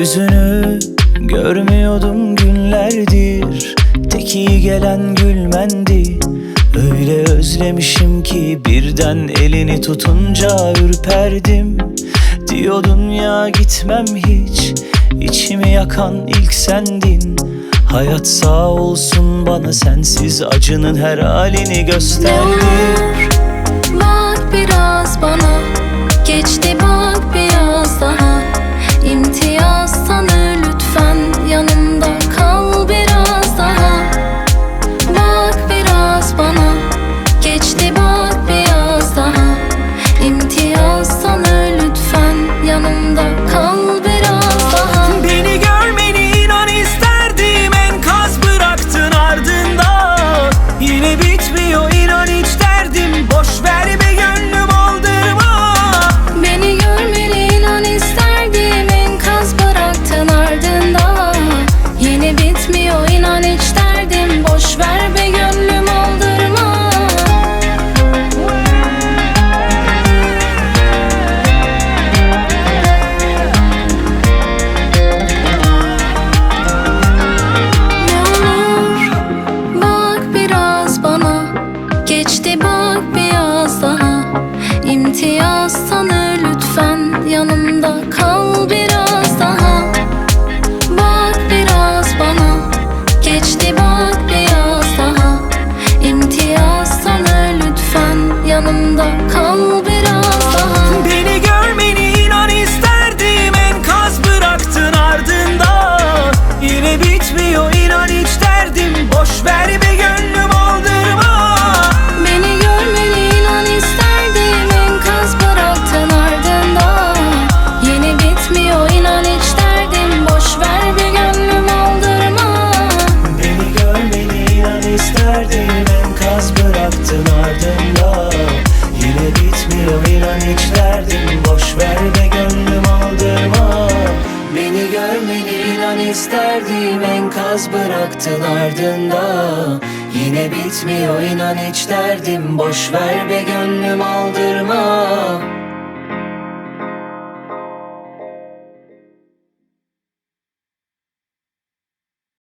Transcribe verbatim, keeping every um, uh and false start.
Yüzünü görmüyordum günlerdir. Tek iyi gelen gülmendi. Öyle özlemişim ki birden elini tutunca ürperdim. Diyordun ya gitmem hiç. İçimi yakan ilk sendin. Hayat sağ olsun bana sensiz acının her halini gösterdi. Bak biraz bana, geçti bak biraz daha. İmtiyaz tanı lütfen, yanımda kal biraz daha. Bak biraz bana, geçti bak biraz daha. İmtiyaz tanı lütfen, yanımda kal biraz daha. Beni görmeni inan isterdim, enkaz bıraktın ardında. Yine bitmiyor inan hiç derdim, boş ver be gönlüm aldırma. Beni görmeni inan isterdim, enkaz bıraktın ardında. Yine bitmiyor inan hiç derdim, boş ver be gönlüm aldırma. Ne olur bak biraz bana, geçti bak biraz daha. İmtiyaz tanı lütfen, yanımda kal biraz daha. Bak biraz bana, geçti bak biraz daha. İmtiyaz tanı lütfen, yanımda kal biraz daha. Beni görmeni inan isterdim, enkaz bıraktın ardında. Yine bitmiyor inan hiç derdim, boş ver be gönlüm aldırma. Beni görmeni inan isterdim, enkaz bıraktın ardında. Yine bitmiyor inan hiç derdim, boş ver be gönlüm aldırma. Beni görmeni inan isterdim, enkaz bıraktın ardında. Yine bitmiyor inan hiç derdim, boş ver be gönlüm aldırma. Beni görmeni inan isterdim, enkaz bıraktın ardında. Yine bitmiyor inan hiç derdim, boş ver be gönlüm aldırma.